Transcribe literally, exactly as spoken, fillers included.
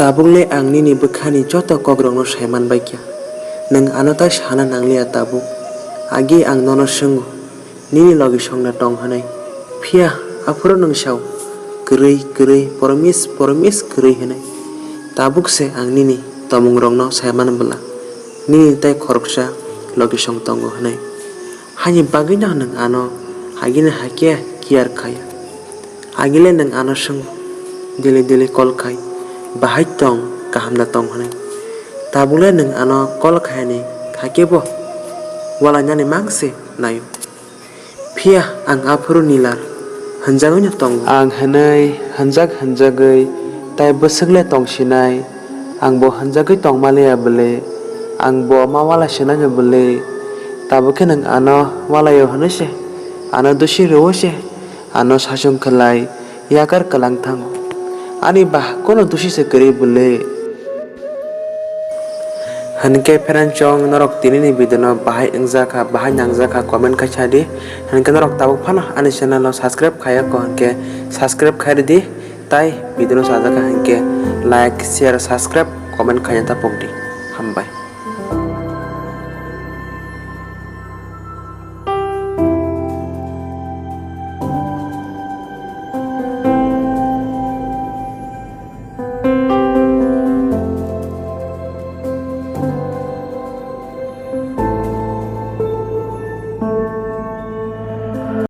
Tabukle ang nini bwkhani joto kokrokno sai man bai kha. Nwng ano tai sana nangliya tabuk. Agi ang nono swngo, nini logisongno tong hwnwi. Phiya aphuru nwng sao, kwrwi, kwrwi, promise, promise kwrwi hwnwi. Tabuk se ang nini tomungrokno sai man bwla, nini tai khoroksa logisong tongo hwnwi. Haini bagwino nwng ano agini hai khe care khaya. Agile nwng ano swngo, daily daily call khai, bahai tong, kaham da tong hwnwi. Tabukle nwng ano call khaini, hakhe bo walainani mang se naio. Phiya ang aphuru nilar hwnjagwino tongo. Ang hwnwi hwnjak hwnjagwi tai bwswk le tong sinai, ang bo hwnjagwi tong maliya bwle, ang bo ma walai sinai no bwle. Tabuk khe nwng ano walaio hwnwi se, ano dusi rwo se, ano sachung khlai yakar kwlang thango. Ani ba kono dusi se kwrwi bwle. Hwnke friend chong norok tinini video no bahai wngjak kha, bahai nangjak kha, comment khai sa di. Hwnke norok tabuk phano ani channel no subscribe khaya ko hwnke subscribe khai di. Tai video no sajak kha hwnke like, share, subscribe, comment khaina ta pok di. Hambai.